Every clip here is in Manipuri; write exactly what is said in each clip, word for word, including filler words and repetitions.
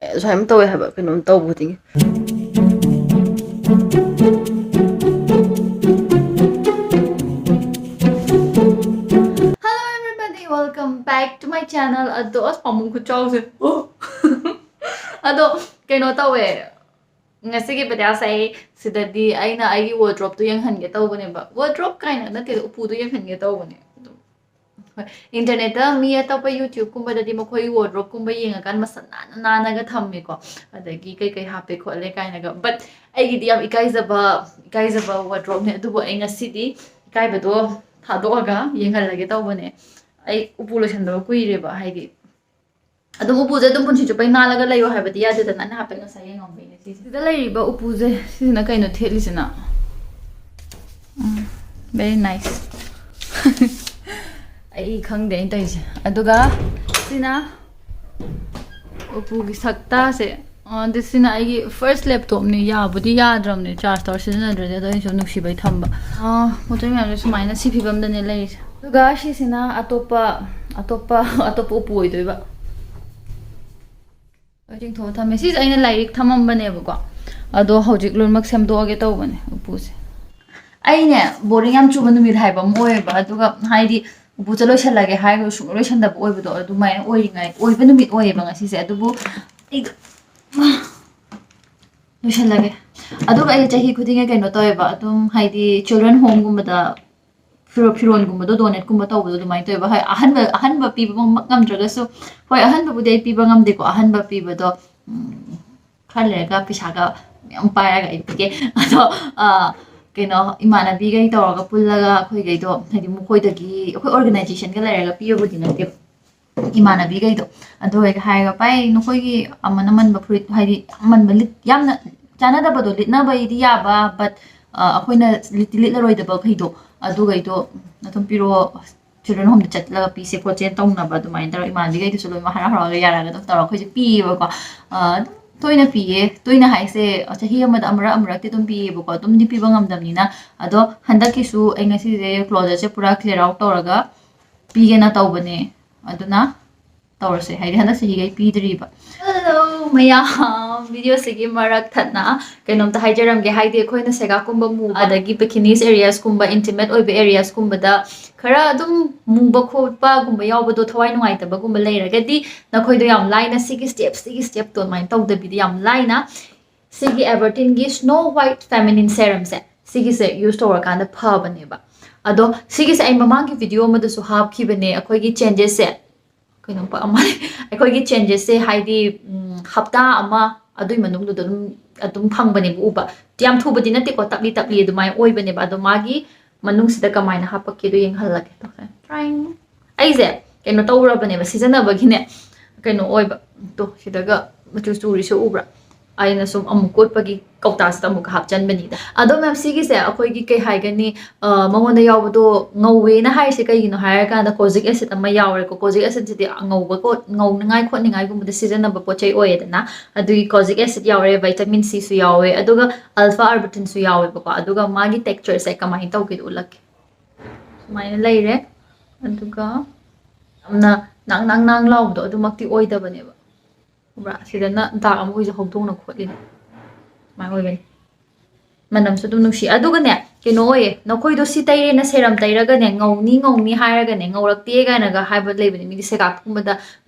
ꯑꯦ, ꯁꯨꯃꯥꯏꯅ ꯇꯧꯋꯦ ꯍꯥꯏꯕ, ꯀꯩꯅꯣꯝ ꯇꯧꯕ ꯈꯨꯗꯤꯡꯒꯤ꯫ Hello everybody, welcome back to my channel. ꯑꯗꯣ ꯑꯁ, ꯄꯥꯝꯕꯣꯝ ꯈꯨꯆꯥꯎꯁꯦ꯫ ꯑꯗꯣ ꯀꯩꯅꯣ ꯇꯧꯋꯦ, ꯉꯁꯤꯒꯤ ꯚꯤꯗꯤꯑꯣꯁꯦ ꯑꯩ ꯁꯤꯗꯗꯤ ꯑꯩꯅ ꯑꯩꯒꯤ ꯋꯥꯔꯗ꯭ꯔꯣꯞꯇꯣ ꯌꯦꯡꯍꯟꯒꯦ ꯇꯧꯕꯅꯦꯕ꯫ ꯋꯥꯔꯗ꯭ꯔꯣꯞ ꯀꯥꯏꯅ ꯅꯠꯇꯦꯗ, ꯎꯄꯨꯗꯣ ꯌꯦꯡꯍꯟꯒꯦ ꯇꯧꯕꯅꯦ꯫ ꯑꯗꯨꯝ ꯍꯣꯏ, ꯏꯟꯇꯔꯅꯦꯠꯇ ꯃꯤ ꯑꯇꯣꯞꯄ YouTubeꯀꯨꯝꯕꯗꯗꯤ ꯃꯈꯣꯏꯒꯤ ꯋꯥꯔꯗ꯭ꯔꯣꯞꯀꯨꯝꯕ ꯌꯦꯡꯉꯀꯥꯟꯗ ꯃꯁꯝ ꯅꯥꯟꯅ ꯅꯥꯟꯅꯒ ꯊꯝꯃꯦꯀꯣ, ꯑꯗꯒꯤ ꯀꯩ ꯀꯩ ꯍꯥꯞꯄꯦ ꯈꯣꯠꯂꯦ ꯀꯥꯏꯅꯒ꯫ But ꯑꯩꯒꯤꯗꯤ ꯌꯥꯝ ꯏꯀꯥꯏꯖꯕ, ꯏꯀꯥꯏꯖꯕ ꯋꯥꯔꯗ꯭ꯔꯣꯞꯅꯦ꯫ ꯑꯗꯨꯕꯨ ꯑꯩ ꯉꯁꯤꯗꯤ ꯏꯀꯥꯏꯕꯗꯣ ꯊꯥꯗꯣꯛꯑꯒ ꯌꯦꯡꯍꯜꯂꯒꯦ ꯇꯧꯕꯅꯦ꯫ ꯑꯩ ꯎꯄꯨ ꯂꯣꯏꯁꯟꯗꯕ ꯀꯨꯏꯔꯦꯕ, ꯍꯥꯏꯗꯤ ꯑꯗꯨꯝ ꯎꯄꯨꯁꯦ ꯑꯗꯨꯝ ꯄꯨꯟꯁꯤ ꯆꯨꯞꯄ ꯅꯥꯜꯂꯒ ꯂꯩꯌꯣ ꯍꯥꯏꯕꯗꯤ ꯌꯥꯗꯦꯗꯅ꯫ ꯑꯩꯅ ꯍꯥꯏꯐꯦꯠ ꯉꯁꯥꯏ ꯌꯦꯡꯉꯝꯕꯩꯅꯦ ꯁꯤꯁꯦ꯫ ꯁꯤꯗ ꯂꯩꯔꯤꯕ ꯎꯄꯨꯁꯦ, ꯁꯤꯁꯤꯅ ꯀꯩꯅꯣ ꯊꯦꯠꯂꯤꯁꯤꯅ? ꯎꯝ, very nice꯫ ꯑꯩ ꯈꯪꯗꯦ ꯑꯩꯅ ꯇꯧꯔꯤꯁꯦ꯫ ꯑꯗꯨꯒ ꯁꯤꯅ ꯎꯄꯨꯒꯤ ꯁꯛꯇꯥꯁꯦ꯫ ꯑ, ꯑꯗꯨ ꯁꯤꯅ ꯑꯩꯒꯤ first laptopꯅꯤ꯫ ꯌꯥꯕꯨꯗꯤ ꯌꯥꯗ꯭ꯔꯕꯅꯦ, charge ꯇꯧꯔ ꯁꯤꯖꯤꯟꯅꯗ꯭ꯔꯗꯤ, ꯑꯗꯣ ꯑꯩꯅ ꯁꯨꯝ ꯅꯨꯡꯁꯤꯕꯩ ꯊꯝꯕ꯫ ꯑ, ꯄꯣꯠ ꯆꯩ ꯃꯌꯥꯝꯁꯦ ꯁꯨꯃꯥꯏꯅ ꯁꯤ ꯐꯤꯕꯝꯗꯅꯦ ꯂꯩꯔꯤꯁꯦ꯫ ꯑꯗꯨꯒ ꯁꯤꯁꯤꯅ ꯑꯇꯣꯞꯄ, ꯑꯇꯣꯞꯄ, ꯑꯇꯣꯞꯄ ꯎꯄꯨ ꯑꯣꯏꯗꯣꯏꯕ꯫ ꯂꯣꯏ ꯆꯤꯡꯊꯣꯛꯑ ꯊꯝꯃꯦ꯫ ꯁꯤꯁꯦ ꯑꯩꯅ ꯂꯥꯏꯔꯤꯛ ꯊꯝꯃꯝꯕꯅꯦꯕꯀꯣ, ꯑꯗꯣ ꯍꯧꯖꯤꯛ ꯂꯣꯏꯅꯃꯛ ꯁꯦꯝꯗꯣꯛꯑꯒꯦ ꯇꯧꯕꯅꯦ ꯎꯄꯨꯁꯦ꯫ ꯑꯩꯅꯦ, ꯕꯣꯔꯤꯡ ꯌꯥꯝ ꯆꯨꯕ ꯅꯨꯃꯤꯠ ꯍꯥꯏꯕ ꯑꯃ ꯑꯣꯏꯌꯦꯕ, ꯑꯗꯨꯒ ꯍꯥꯏꯗꯤ ꯎꯄꯨꯁꯦ ꯂꯣꯏꯁꯜꯂꯒꯦ ꯍꯥꯏꯔꯒ ꯁꯨꯡꯂꯣꯏ ꯂꯣꯏꯁꯟꯗꯕ ꯑꯣꯏꯕꯗꯣ, ꯑꯗꯨꯃꯥꯏꯅ ꯑꯣꯏꯔꯤꯉꯥꯏ, ꯑꯣꯏꯕ ꯅꯨꯃꯤꯠ ꯑꯣꯏꯌꯦꯕ ꯉꯁꯤꯁꯦ꯫ ꯑꯗꯨꯕꯨ ꯑꯩꯗꯣ ꯂꯣꯏꯁꯜꯂꯒꯦ꯫ ꯑꯗꯨꯒ ꯑꯩ ꯆꯍꯤ ꯈꯨꯗꯤꯡꯒꯤ ꯀꯩꯅꯣ ꯇꯧꯋꯦꯕ, ꯑꯗꯨꯝ ꯍꯥꯏꯗꯤ children homeꯒꯨꯝꯕꯗ ꯐꯤꯔꯣ-, ꯐꯤꯔꯣꯟꯒꯨꯝꯕꯗꯣ donateꯀꯨꯝꯕ ꯇꯧꯕꯗꯣ ꯑꯗꯨꯃꯥꯏꯅ ꯇꯧꯋꯦꯕ꯫ ꯍꯣꯏ, ꯑꯍꯟꯕ, ꯑꯍꯟꯕ ꯄꯤꯕꯃꯛ ꯉꯝꯗ꯭ꯔꯒꯁꯨ, ꯍꯣꯏ, ꯑꯍꯟꯕꯕꯨꯗꯤ ꯑꯩ ꯄꯤꯕ ꯉꯝꯗꯦꯀꯣ, ꯑꯍꯟꯕ ꯄꯤꯕꯗꯣ, ꯎꯝ, ꯈꯔ ꯂꯩꯔꯒ ꯄꯩꯁꯥꯒ ꯃꯌꯥꯝ ꯄꯥꯏꯔꯒ ꯑꯩ ꯄꯤꯒꯦ꯫ ꯑꯗꯣ, ꯑ, ꯀꯩꯅꯣ, ꯏꯃꯥꯟꯅꯕꯤꯈꯩ ꯇꯧꯔꯒ ꯄꯨꯜꯂꯒ ꯑꯩꯈꯣꯏꯈꯩꯗꯣ, ꯍꯥꯏꯗꯤ ꯃꯈꯣꯏꯗꯒꯤ, ꯑꯩꯈꯣꯏ organizationꯒ ꯂꯩꯔꯒ ꯄꯤꯕꯕꯨꯗꯤ ꯅꯠꯇꯦꯕ, ꯏꯃꯥꯟꯅꯕꯤꯈꯩꯗꯣ, ꯑꯗꯨꯈꯩꯗ ꯍꯥꯏꯔꯒ, "ꯚꯥꯏ, ꯅꯈꯣꯏꯒꯤ ꯑꯃꯟ ꯑꯃꯟꯕ ꯐꯨꯔꯤꯠ, ꯍꯥꯏꯗꯤ ꯑꯃꯟꯕ ꯂꯤꯠ-, ꯌꯥꯝꯅ ꯆꯥꯟꯅꯗꯕꯗꯣ, ꯂꯤꯠꯅꯕꯩꯗꯤ ꯌꯥꯕ, but, ꯑ, ꯑꯩꯈꯣꯏꯅ ꯂꯤꯠꯇꯤ ꯂꯤꯠꯂꯔꯣꯏꯗꯕꯈꯩꯗꯣ, ꯑꯗꯨꯈꯩꯗꯣ ꯑꯗꯨꯝ ꯄꯤꯔꯛꯑꯣ, children homeꯗ ꯆꯠꯂꯒ ꯄꯤꯁꯦ ꯈꯣꯠꯁꯦ" ꯇꯧꯅꯕ ꯑꯗꯨꯃꯥꯏꯅ ꯇꯧꯔꯒ, ꯏꯃꯥꯟꯅꯕꯤꯈꯩꯗꯨꯁꯨ ꯂꯣꯏꯅꯃꯛ ꯍꯔꯥꯎ ꯍꯔꯥꯎꯒ ꯌꯥꯔꯒ ꯑꯗꯨꯝ ꯇꯧꯔꯒ ꯑꯩꯈꯣꯏꯁꯦ ꯄꯤꯌꯦꯕꯀꯣ꯫ ꯑ, ꯑꯗꯨꯝ ꯇꯣꯏꯅ ꯄꯤꯌꯦ꯫ ꯇꯣꯏꯅ ꯍꯥꯏꯁꯦ, ꯆꯍꯤ ꯑꯃꯗ ꯑꯃꯨꯔꯛ ꯑꯃꯨꯔꯛꯇꯤ ꯑꯗꯨꯝ ꯄꯤꯌꯦꯕꯀꯣ, ꯑꯗꯨꯝꯗꯤ ꯄꯤꯕ ꯉꯝꯗꯕꯅꯤꯅ꯫ ꯑꯗꯣ ꯍꯟꯗꯛꯀꯤꯁꯨ ꯑꯩ ꯉꯁꯤꯁꯦ closetꯁꯦ ꯄꯨꯔꯥ clear out ꯇꯧꯔꯒ ꯄꯤꯒꯦꯅ ꯇꯧꯕꯅꯦ꯫ ꯑꯗꯨꯅ ꯇꯧꯔꯁꯦ, ꯍꯥꯏꯗꯤ ꯍꯟꯗꯛ ꯆꯍꯤꯒꯩ ꯄꯤꯗ꯭ꯔꯤꯕ꯫ Hello, ꯃꯌꯥꯝ, ꯚꯤꯗꯤꯑꯣꯁꯤꯒꯤ ꯃꯔꯛ ꯊꯠꯅ ꯀꯩꯅꯣꯝꯇ ꯍꯥꯏꯖꯔꯝꯒꯦ꯫ ꯍꯥꯏꯗꯤ ꯑꯩꯈꯣꯏꯅ ꯁꯦꯒꯥꯛꯀꯨꯝꯕ ꯃꯨꯕ, ꯑꯗꯒꯤ ꯕꯤꯀꯤꯅꯤꯁ ꯑꯦꯔꯤꯌꯥꯁꯀꯨꯝꯕ, ꯏꯟꯇꯤꯃꯦꯠ ꯑꯣꯏꯕ ꯑꯦꯔꯤꯌꯥꯁꯀꯨꯝꯕꯗ ꯈꯔ ꯑꯗꯨꯝ ꯃꯨꯕ ꯈꯣꯠꯄꯒꯨꯝꯕ ꯌꯥꯎꯕꯗꯣ, ꯊꯋꯥꯏ ꯅꯨꯡꯉꯥꯏꯇꯕꯒꯨꯝꯕ ꯂꯩꯔꯒꯗꯤ ꯅꯈꯣꯏꯗꯣ ꯌꯥꯝ ꯂꯥꯏꯅ ꯁꯤꯒꯤ ꯁ꯭ꯇꯦꯞ, ꯁꯤꯒꯤ ꯁ꯭ꯇꯦꯞꯇꯣ ꯑꯗꯨꯃꯥꯏꯅ ꯇꯧꯗꯕꯤꯗ ꯌꯥꯝ ꯂꯥꯏꯅ ꯁꯤꯒꯤ ꯑꯦꯕꯔꯇꯤꯟꯒꯤ Snow White Feminine Serumꯁꯦ, ꯁꯤꯒꯤꯁꯦ ꯌꯨꯁ ꯇꯧꯔꯀꯥꯟꯗ ꯐꯕꯅꯦꯕ꯫ ꯑꯗꯣ ꯁꯤꯒꯤꯁꯦ ꯑꯩ ꯃꯃꯥꯡꯒꯤ ꯚꯤꯗꯤꯑꯣ ꯑꯃꯗꯁꯨ ꯍꯥꯞꯈꯤꯕꯅꯦ, ꯑꯩꯈꯣꯏꯒꯤ ꯆꯦꯟꯖꯦꯁꯁꯦ꯫ ꯀꯩꯅꯣꯝ ꯄꯛ ꯑꯃ ꯑꯩꯈꯣꯏꯒꯤ ꯆꯦꯟꯖꯦꯁꯁꯦ ꯍꯥꯏꯗꯤ, ꯎꯝ, ꯍꯞꯇꯥ ꯑꯃ ꯑꯗꯨꯏ ꯃꯅꯨꯡꯗꯨꯗ ꯑꯗꯨꯝ, ꯑꯗꯨꯝ ꯐꯪꯕꯅꯦꯕ ꯎꯕ꯫ ꯌꯥꯝ ꯊꯨꯕꯗꯤ ꯅꯠꯇꯦꯀꯣ, ꯇꯞꯂꯤ ꯇꯞꯂꯤ ꯑꯗꯨꯃꯥꯏꯅ ꯑꯣꯏꯕꯅꯦꯕ꯫ ꯑꯗꯣ ꯃꯥꯒꯤ ꯃꯅꯨꯡꯁꯤꯗ ꯀꯃꯥꯏꯅ ꯍꯥꯞꯄꯛꯀꯦꯗꯣ ꯌꯦꯡꯍꯜꯂꯒꯦ꯫ ꯇ꯭ꯔꯥꯏꯡ꯫ ꯑꯩꯁꯦ ꯀꯩꯅꯣ ꯇꯧꯔꯕꯅꯦꯕ, ꯁꯤꯖꯤꯟꯅꯕꯒꯤꯅꯦ, ꯀꯩꯅꯣ ꯑꯣꯏꯕ꯫ ꯇꯣ, ꯁꯤꯗꯒ ꯃꯆꯨ ꯆꯨꯔꯤꯁꯦ ꯎꯕ꯭ꯔꯥ? ꯑꯩꯅ ꯁꯨꯝ ꯑꯃꯨꯛ ꯀꯣꯠꯄꯒꯤ ꯀꯧꯇꯥꯁꯤꯗ ꯑꯃꯨꯛ ꯍꯥꯞꯆꯟꯕꯅꯤꯗ꯫ ꯑꯗꯣ ꯃꯦꯝ, ꯁꯤꯒꯤꯁꯦ ꯑꯩꯈꯣꯏꯒꯤ ꯀꯩ ꯍꯥꯏꯒꯅꯤ, ꯑ, ꯃꯉꯣꯟꯗ ꯌꯥꯎꯕꯗꯣ ꯉꯧꯋꯦꯅ ꯍꯥꯏꯔꯤꯁꯦ ꯀꯩꯒꯤꯅꯣ ꯍꯥꯏꯔꯀꯥꯟꯗ, ꯀꯣꯖꯤꯛ ꯑꯦꯁꯤꯠ ꯑꯃ ꯌꯥꯎꯔꯦꯀꯣ꯫ ꯀꯣꯖꯤꯛ ꯑꯦꯁꯤꯠꯁꯤꯗꯤ ꯉꯧꯕ ꯀꯣ-, ꯉꯧꯅꯉꯥꯏ ꯈꯣꯠꯅꯤꯡꯉꯥꯏꯒꯨꯝꯕꯗ ꯁꯤꯖꯤꯟꯅꯕ ꯄꯣꯠ ꯆꯩ ꯑꯣꯏꯌꯦꯗꯅ꯫ ꯑꯗꯨꯒꯤ ꯀꯣꯖꯤꯛ ꯑꯦꯁꯤꯠ ꯌꯥꯎꯔꯦ, ꯚꯤꯇꯥꯃꯤꯟ ꯁꯤꯁꯨ ꯌꯥꯎꯋꯦ, ꯑꯗꯨꯒ ꯑꯜꯐꯥ ꯑꯥꯔꯕꯨꯇꯤꯟꯁꯨ ꯌꯥꯎꯋꯦꯕꯀꯣ꯫ ꯑꯗꯨꯒ ꯃꯥꯒꯤ ꯇꯦꯛꯁꯆꯔꯁꯦ ꯀꯃꯥꯏꯅ ꯇꯧꯒꯦꯗꯣ ꯎꯠꯂꯛꯀꯦ꯫ ꯁꯨꯃꯥꯏꯅ ꯂꯩꯔꯦ꯫ ꯑꯗꯨꯒ ꯌꯥꯝꯅ ꯅꯥꯡ ꯅꯥꯡ ꯅꯥꯡ ꯂꯥꯎꯕꯗꯣ ꯑꯗꯨꯃꯛꯇꯤ ꯑꯣꯏꯗꯕꯅꯦꯕ꯫ ꯎꯕ꯭ꯔꯥ? ꯁꯤꯗꯅ ꯗꯥꯛ ꯑꯃ ꯑꯩꯈꯣꯏꯁꯨ ꯍꯧꯗꯣꯡꯅ ꯈꯣꯠꯂꯤꯅꯦ꯫ ꯁꯨꯃꯥꯏꯅ ꯑꯣꯏꯕꯅꯤ꯫ ꯃꯅꯝꯁꯨ ꯑꯗꯨꯝ ꯅꯨꯡꯁꯤ꯫ ꯑꯗꯨꯒꯅꯦ, ꯀꯩꯅꯣ ꯑꯣꯏꯌꯦ, ꯅꯈꯣꯏꯗꯣ ꯁꯤ ꯇꯩꯔꯦꯅ ꯁꯦꯔꯝ ꯇꯩꯔꯒꯅꯦ, ꯉꯧꯅꯤ ꯉꯧꯅꯤ ꯍꯥꯏꯔꯒꯅꯦ, ꯉꯧꯔꯛꯇꯦ ꯀꯥꯏꯅꯒ ꯍꯥꯏꯕ ꯂꯩꯕꯅꯦ꯫ ꯃꯤꯗꯤ ꯁꯦꯒꯥꯛꯀꯨꯝꯕꯗ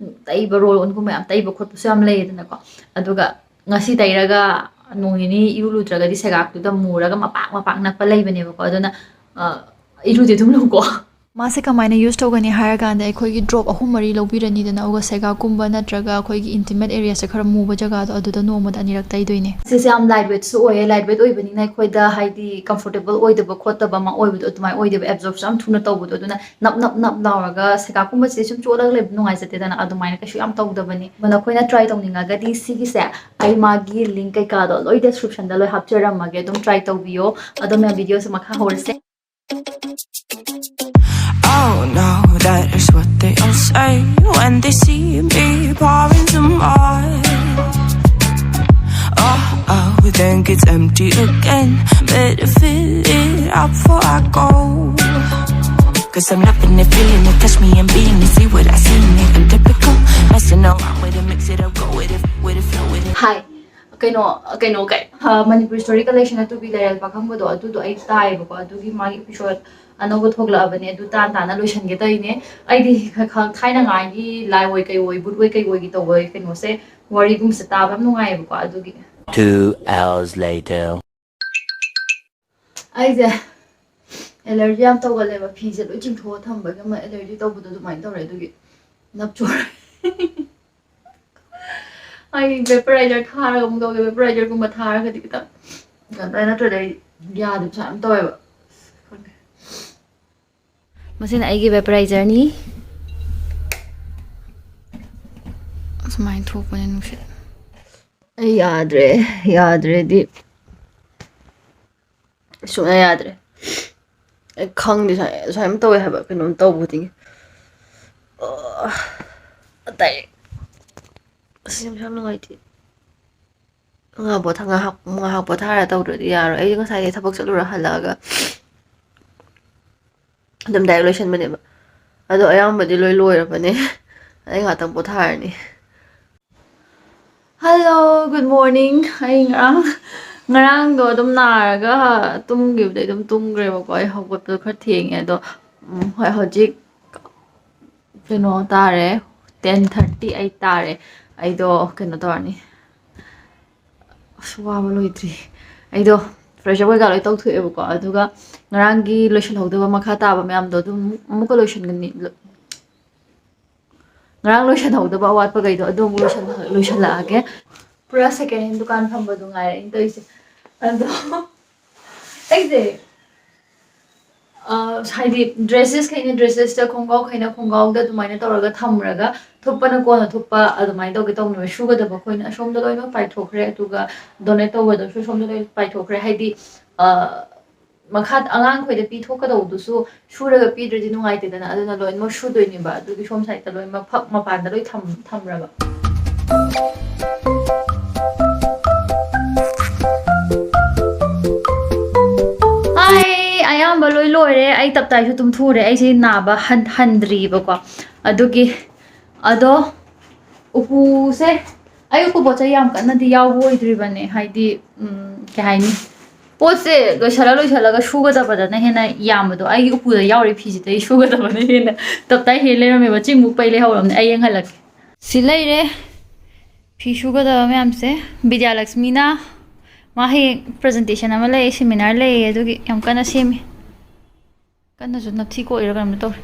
ꯇꯩꯕ, ꯔꯣꯜ ꯑꯣꯟꯒꯨꯝꯕ ꯌꯥꯝ ꯇꯩꯕ ꯈꯣꯠꯄꯁꯨ ꯌꯥꯝ ꯂꯩꯌꯦꯗꯅꯀꯣ꯫ ꯑꯗꯨꯒ ꯉꯁꯤ ꯇꯩꯔꯒ ꯅꯣꯡ ꯅꯤꯅꯤ ꯏꯔꯨ ꯂꯨꯗ꯭ꯔꯒꯗꯤ ꯁꯦꯒꯥꯛꯇꯨꯗ ꯃꯨꯔꯒ ꯃꯄꯥꯛ ꯃꯄꯥꯛ ꯅꯞꯄ ꯂꯩꯕꯅꯦꯕꯀꯣ꯫ ꯑꯗꯨꯅ, ꯑ, ꯏꯔꯨꯗꯤ ꯑꯗꯨꯝ ꯂꯨꯀꯣ꯫ ꯃꯥꯁꯦ ꯀꯃꯥꯏꯅ ꯌꯨꯁ ꯇꯧꯒꯅꯤ ꯍꯥꯏꯔꯀꯥꯟꯗ, ꯑꯩꯈꯣꯏꯒꯤ ꯗ꯭ꯔꯣꯞ ꯑꯍꯨꯝ ꯃꯔꯤ ꯂꯧꯕꯤꯔꯅꯤꯗꯅ, ꯑꯗꯨꯒ ꯁꯦꯒꯥꯛꯀꯨꯝꯕ ꯅꯠꯇ꯭ꯔꯒ ꯑꯩꯈꯣꯏꯒꯤ ꯏꯟꯇꯤꯃꯦꯠ ꯑꯦꯔꯤꯌꯥꯁꯦ ꯈꯔ ꯃꯨꯕ ꯖꯒꯥꯗꯣ, ꯑꯗꯨꯗ ꯅꯣꯡꯃꯗ ꯑꯅꯤꯔꯛ ꯇꯩꯗꯣꯏꯅꯦ꯫ ꯁꯤꯁꯦ ꯌꯥꯝ ꯂꯥꯏꯠ ꯋꯦꯠꯁꯨ ꯑꯣꯏꯌꯦ꯫ ꯂꯥꯏꯠ ꯋꯦꯠ ꯑꯣꯏꯕꯅꯤꯅ ꯑꯩꯈꯣꯏꯗ ꯍꯥꯏꯗꯤ ꯀꯝꯐꯣꯔꯇꯦꯕꯜ ꯑꯣꯏꯗꯕ ꯈꯣꯠꯇꯕ ꯑꯃ ꯑꯣꯏꯕꯗꯣ ꯑꯗꯨꯃꯥꯏꯅ ꯑꯣꯏꯗꯦꯕ, ꯑꯦꯕꯖꯣꯔꯞꯁꯨ ꯌꯥꯝ ꯊꯨꯅ ꯇꯧꯕꯗꯣ꯫ ꯑꯗꯨꯅ ꯅꯞ ꯅꯞ ꯅꯞ ꯂꯥꯎꯔꯒ ꯁꯦꯒꯥꯛꯀꯨꯝꯕꯁꯦ ꯁꯨꯝ ꯆꯣꯠꯂꯒ ꯂꯩꯕ ꯅꯨꯡꯉꯥꯏꯖꯗꯦꯗꯅ, ꯑꯗꯨꯃꯥꯏꯅ ꯀꯩꯁꯨ ꯌꯥꯝ ꯇꯧꯗꯕꯅꯤ꯫ ꯑꯗꯣ ꯅꯈꯣꯏꯅ ꯇ꯭ꯔꯥꯏ ꯇꯧꯅꯤꯡꯉꯒꯗꯤ ꯁꯤꯒꯤꯁꯦ ꯑꯩ ꯃꯥꯒꯤ ꯂꯤꯡ ꯀꯩꯀꯥꯗꯣ ꯂꯣꯏ ꯗꯦꯁꯀ꯭ꯔꯤꯞꯁꯟꯗ ꯂꯣꯏ ꯍꯥꯞꯆꯔꯝꯃꯒꯦ, ꯑꯗꯨꯝ ꯇ꯭ꯔꯥꯏ ꯇꯧꯕꯤꯌꯣ꯫ ꯑꯗꯣ ꯃꯌꯥꯝ, ꯚꯤꯗꯤꯑꯣꯁꯦ ꯃꯈꯥ ꯍꯧꯔꯁꯦ꯫ Oh no, that is what they all say when they see me pouring some wine. Oh, oh, think it's empty again. Better fill it up before I go. Cause I'm loving it, feeling it, touch me and being it. See what I see in it, I'm typical. Messing around with a mix Hi. ꯀꯩꯅꯣ ꯀꯩꯅꯣ ꯀꯩ ꯃꯅꯤꯄꯨꯔ ꯁ꯭ꯇꯣꯔꯤ ꯀꯂꯦꯛꯁꯟ ꯑꯇꯨꯕꯤ ꯂꯩꯔꯦꯜ ꯄꯥꯈꯪꯕꯗꯣ ꯑꯗꯨꯗꯣ ꯑꯩ ꯇꯥꯏꯌꯦꯕꯀꯣ꯫ ꯑꯗꯨꯒꯤ ꯃꯥꯒꯤ ꯏꯄꯤꯁꯣꯠ ꯑꯅꯧꯕ ꯊꯣꯛꯂꯛꯑꯕꯅꯦ꯫ ꯑꯗꯨ ꯇꯥꯟ ꯇꯥꯅ ꯂꯣꯏꯁꯟꯒꯦ ꯇꯧꯔꯤꯅꯦ꯫ ꯑꯩꯗꯤ ꯊꯥꯏꯅꯉꯥꯏꯒꯤ ꯂꯥꯏ ꯑꯣꯏ ꯀꯩ ꯑꯣꯏ ꯕꯨꯠ ꯑꯣꯏ ꯀꯩ ꯑꯣꯏꯒꯤ ꯇꯧꯕ ꯀꯩꯅꯣꯁꯦ, ꯋꯥꯔꯤꯒꯨꯝꯕꯁꯦ ꯇꯥꯕ ꯌꯥꯝ ꯅꯨꯡꯉꯥꯏꯌꯦꯕꯀꯣ꯫ ꯑꯗꯨꯒꯤ Two hours later. ꯑꯩꯁꯦ ꯑꯦꯂꯔꯖꯤ ꯌꯥꯝ ꯇꯧꯒꯜꯂꯦꯕ꯫ ꯐꯤꯁꯦ ꯂꯣꯏ ꯆꯤꯡꯊꯣꯛꯑ ꯊꯝꯕꯒꯤ ꯑꯃ ꯑꯦꯂꯔꯖꯤ ꯇꯧꯕꯗꯣ ꯑꯗꯨꯃꯥꯏꯅ ꯇꯧꯔꯦ꯫ ꯑꯗꯨꯒꯤ ꯅꯞꯆꯣꯔꯦ꯫ ꯑꯩ ꯚꯦꯄꯔꯥꯏꯖꯔ ꯊꯥꯔꯒ ꯑꯃꯨꯛ ꯇꯧꯒꯦ꯫ ꯚꯦꯄꯔꯥꯏꯖꯔꯒꯨꯝꯕ ꯊꯥꯔꯒꯗꯤ ꯈꯤꯇꯪ ꯀꯩꯅꯣ ꯇꯧꯔꯦ, ꯅꯠꯇ꯭ꯔꯗꯤ ꯑꯩ ꯌꯥꯗꯕꯁꯨ ꯌꯥꯝ ꯇꯧꯋꯦꯕ꯫ ꯈꯪꯗꯦ꯫ ꯃꯁꯤꯅ ꯑꯩꯒꯤ ꯚꯦꯄꯔꯥꯏꯖꯔꯅꯤ꯫ ꯑꯁꯨꯃꯥꯏꯅ ꯊꯣꯛꯄꯅꯦ ꯅꯨꯡꯁꯤꯠ꯫ ꯑꯩ ꯌꯥꯗ꯭ꯔꯦ, ꯌꯥꯗ꯭ꯔꯦꯗꯤ꯫ ꯁꯨꯡꯌꯥ ꯌꯥꯗ꯭ꯔꯦ꯫ ꯑꯩ ꯈꯪꯗꯦ, ꯁꯨꯃꯥꯏ-, ꯁꯨꯃꯥꯏꯅ ꯇꯧꯋꯦ ꯍꯥꯏꯕ, ꯀꯩꯅꯣꯝ ꯇꯧꯕ ꯈꯨꯗꯤꯡꯒꯤ꯫ ꯑꯣ, ꯑꯇꯩ꯫ ꯑꯁ, ꯌꯥꯝ, ꯌꯥꯝ ꯅꯨꯡꯉꯥꯏꯇꯦ꯫ ꯉꯥꯏꯍꯥꯛ ꯄꯣꯊꯥ-, ꯉꯥꯏꯍꯥꯛ, ꯉꯥꯏꯍꯥꯛ ꯄꯣꯊꯥꯔ ꯇꯧꯗ꯭ꯔꯗꯤ ꯌꯥꯔꯣꯏ꯫ ꯑꯩꯗꯤ ꯉꯁꯥꯏꯗꯤ ꯊꯕꯛ ꯆꯠꯂꯨꯔ ꯍꯜꯂꯛꯑꯒ ꯑꯗꯨꯝ ꯗꯥꯏꯔꯦꯛ ꯂꯣꯏꯁꯟꯕꯅꯦꯕ꯫ ꯑꯗꯣ ꯑꯌꯥꯝꯕꯗꯤ ꯂꯣꯏ ꯂꯣꯏꯔꯕꯅꯦ꯫ ꯑꯩ ꯉꯥꯛꯇꯪ ꯄꯣꯊꯥꯔꯅꯤ꯫ Hello, good morning. ꯑꯩ ꯉꯔꯥꯡ, ꯉꯔꯥꯡꯗꯣ ꯑꯗꯨꯝ ꯅꯥꯔꯒ ꯇꯨꯝꯈꯤꯕꯗꯩ ꯑꯗꯨꯝ ꯇꯨꯝꯈ꯭ꯔꯦꯕꯀꯣ꯫ ꯑꯩ ꯍꯧꯒꯠꯄꯗꯣ ꯈꯔ ꯊꯦꯡꯉꯦ꯫ ꯑꯗꯣ, ꯎꯝ, ꯍꯣꯏ, ꯍꯧꯖꯤꯛ ꯀꯩꯅꯣ ꯇꯥꯔꯦ, ten thirty eight ꯇꯥꯔꯦ꯫ ꯑꯩꯗꯣ ꯀꯩꯅꯣ ꯇꯧꯔꯅꯤ꯫ ꯑꯁ, ꯋꯥꯕ ꯂꯣꯏꯗ꯭ꯔꯤ꯫ ꯑꯩꯗꯣ ꯐ꯭ꯔꯦꯁ ꯑꯞ ꯀꯩꯀꯥ ꯂꯣꯏ ꯇꯧꯊꯣꯛꯑꯦꯕꯀꯣ꯫ ꯑꯗꯨꯒ ꯉꯔꯥꯡꯒꯤ ꯂꯣꯏꯁꯤꯜꯍꯧꯗꯕ ꯃꯈꯥ ꯇꯥꯕ ꯃꯌꯥꯝꯗꯣ ꯑꯗꯨꯝ ꯑꯃꯨꯛꯀ ꯂꯣꯏꯁꯤꯟꯒꯅꯤ꯫ ꯉꯔꯥꯡ ꯂꯣꯏꯁꯤꯟꯍꯧꯗꯕ ꯑꯋꯥꯠꯄꯈꯩꯗꯣ ꯑꯗꯨ ꯑꯃꯨꯛ ꯂꯣꯏꯁꯤꯜ-, ꯂꯣꯏꯁꯤꯜꯂꯛꯑꯒꯦ꯫ ꯄꯨꯔꯥ second hand ꯗꯨꯀꯥꯟ ꯐꯝꯕꯗꯣ ꯉꯥꯏꯔꯦ ꯑꯩꯅ ꯇꯧꯔꯤꯁꯦ꯫ ꯑꯗꯣ ꯑꯩꯁꯦ, ꯑ, ꯍꯥꯏꯗꯤ ꯗ꯭ꯔꯦꯁꯦꯁꯈꯩꯅ ꯗ꯭ꯔꯦꯁꯦꯁꯇ, ꯈꯣꯡꯒ꯭ꯔꯥꯎꯈꯩꯅ ꯈꯣꯡꯒ꯭ꯔꯥꯎꯗ ꯑꯗꯨꯃꯥꯏꯅ ꯇꯧꯔꯒ ꯊꯝꯃꯨꯔꯒ ꯊꯨꯞꯄꯅ ꯀꯣꯟꯅ ꯊꯨꯞꯄ ꯑꯗꯨꯃꯥꯏꯅ ꯇꯧꯒꯦ ꯇꯧꯅꯦꯕ꯫ ꯁꯨꯒꯗꯕ ꯑꯩꯈꯣꯏꯅ ꯑꯁꯣꯝꯗ ꯂꯣꯏꯅꯃꯛ ꯄꯥꯏꯊꯣꯛꯈ꯭ꯔꯦ, ꯑꯗꯨꯒ ꯗꯣꯅꯦꯠ ꯇꯧꯒꯗꯕꯁꯨ ꯁꯣꯝꯗ ꯂꯣꯏ ꯄꯥꯏꯊꯣꯛꯈ꯭ꯔꯦ꯫ ꯍꯥꯏꯗꯤ, ꯑ, ꯃꯈꯥ ꯑꯉꯥꯡꯈꯣꯏꯗ ꯄꯤꯊꯣꯛꯀꯗꯧꯕꯗꯨꯁꯨ ꯁꯨꯔꯒ ꯄꯤꯗ꯭ꯔꯗꯤ ꯅꯨꯡꯉꯥꯏꯇꯦꯗꯅ, ꯑꯗꯨꯅ ꯂꯣꯏꯅꯃꯛ ꯁꯨꯗꯣꯏꯅꯦꯕ꯫ ꯑꯗꯨꯒꯤ ꯁꯣꯝ ꯁꯥꯏꯗꯠꯇ ꯂꯣꯏꯅꯃꯛ ꯐꯛ ꯃꯄꯥꯟꯗ ꯂꯣꯏ ꯊꯝ-, ꯊꯝꯔꯕ꯫ ꯑꯩ ꯑꯌꯥꯝꯕ ꯂꯣꯏ ꯂꯣꯏꯔꯦ꯫ ꯑꯩ ꯇꯞꯇꯥꯏꯁꯨ ꯇꯨꯝꯊꯣꯛꯎꯔꯦ꯫ ꯑꯩꯁꯦ ꯅꯥꯕ ꯍꯟ-, ꯍꯟꯗ꯭ꯔꯤꯕꯀꯣ꯫ ꯑꯗꯨꯒꯤ, ꯑꯗꯣ ꯎꯄꯨꯁꯦ, ꯑꯩ ꯎꯄꯨ ꯄꯣꯠ ꯆꯩ ꯌꯥꯝ ꯀꯟꯅꯗꯤ ꯌꯥꯎꯕ ꯑꯣꯏꯗ꯭ꯔꯤꯕꯅꯦ, ꯍꯥꯏꯗꯤ, ꯎꯝ, ꯀꯩ ꯍꯥꯏꯅꯤ, ꯄꯣꯠꯁꯦ ꯂꯣꯏꯁꯜꯂ ꯂꯣꯏꯁꯜꯂꯒ ꯁꯨꯒꯗꯕꯗꯅ ꯍꯦꯟꯅ ꯌꯥꯝꯕꯗꯣ, ꯑꯩꯒꯤ ꯎꯄꯨꯗ ꯌꯥꯎꯔꯤ ꯐꯤꯁꯤꯗꯩ ꯁꯨꯒꯗꯕꯅ ꯍꯦꯟꯅ ꯇꯞꯇꯥꯏ ꯍꯦꯟ ꯂꯩꯔꯝꯃꯦꯕ꯫ ꯆꯤꯡꯃꯨꯛ ꯄꯩ ꯂꯩꯍꯧꯔꯕꯅꯦ꯫ ꯑꯩ ꯌꯦꯡꯍꯜꯂꯛꯀꯦ꯫ ꯁꯤ ꯂꯩꯔꯦ ꯐꯤ ꯁꯨꯒꯗꯕ ꯃꯌꯥꯝꯁꯦ꯫ ꯕꯤꯗ꯭ꯌꯥꯂꯛꯁꯃꯤꯅ ꯃꯥ ꯍꯌꯦꯡ ꯄ꯭ꯔꯖꯦꯟꯇꯦꯁꯟ ꯑꯃ ꯂꯩ, ꯁꯦꯃꯤꯅꯥꯔ ꯂꯩꯌꯦ, ꯑꯗꯨꯒꯤ ꯌꯥꯝ ꯀꯟꯅ ꯁꯦꯝꯃꯤ꯫ ꯀꯟꯅꯁꯨ ꯅꯞꯊꯤ ꯀꯣꯛꯏꯔ ꯀꯩꯅꯣꯝ ꯇꯧꯔꯦ꯫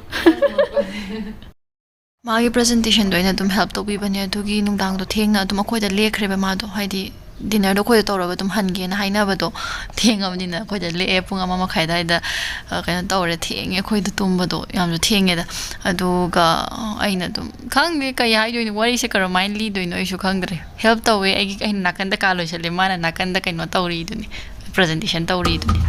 ꯃꯥꯒꯤ ꯄ꯭ꯔꯖꯦꯟꯇꯦꯁꯟꯗꯣ ꯑꯩꯅ ꯑꯗꯨꯝ ꯍꯦꯜꯞ ꯇꯧꯕꯤꯕꯅꯦ꯫ ꯑꯗꯨꯒꯤ ꯅꯨꯡꯗꯥꯡꯗꯣ ꯊꯦꯡꯅ ꯑꯗꯨꯝ ꯑꯩꯈꯣꯏꯗ ꯂꯦꯛꯈ꯭ꯔꯦꯕ ꯃꯥꯗꯣ, ꯍꯥꯏꯗꯤ ꯗꯤꯟꯅꯔꯗꯣ ꯑꯩꯈꯣꯏꯗ ꯇꯧꯔꯒ ꯑꯗꯨꯝ ꯍꯟꯒꯦꯅ ꯍꯥꯏꯅꯕꯗꯣ ꯊꯦꯡꯉꯕꯅꯤꯅ ꯑꯩꯈꯣꯏꯗ ꯂꯦꯛꯑꯦ꯫ ꯄꯨꯡ ꯑꯃ ꯃꯈꯥꯏ ꯑꯗꯨꯋꯥꯏꯗ, ꯑ, ꯀꯩꯅꯣ ꯇꯧꯔꯦ, ꯊꯦꯡꯉꯦ ꯑꯩꯈꯣꯏꯗ ꯇꯨꯝꯕꯗꯣ, ꯌꯥꯝꯁꯨ ꯊꯦꯡꯉꯦꯗ꯫ ꯑꯗꯨꯒ ꯑꯩꯅ ꯑꯗꯨꯝ ꯈꯪꯗꯦ ꯀꯩ ꯍꯥꯏꯗꯣꯏꯅꯣ, ꯋꯥꯔꯤꯁꯦ ꯀꯔꯝꯍꯥꯏꯅ ꯂꯤꯗꯣꯏꯅꯣ ꯑꯩꯁꯨ ꯈꯪꯗ꯭ꯔꯦ꯫ ꯍꯦꯜꯞ ꯇꯧꯋꯦ ꯑꯩꯒꯤ, ꯑꯩꯅ ꯅꯥꯀꯟꯗ ꯀꯥ ꯂꯣꯏꯁꯜꯂꯦ, ꯃꯥꯅ ꯅꯥꯀꯟꯗ ꯀꯩꯅꯣ ꯇꯧꯔꯤꯗꯨꯅꯤ, ꯄ꯭ꯔꯖꯦꯟꯇꯦꯁꯟ ꯇꯧꯔꯤꯗꯨꯅꯤ꯫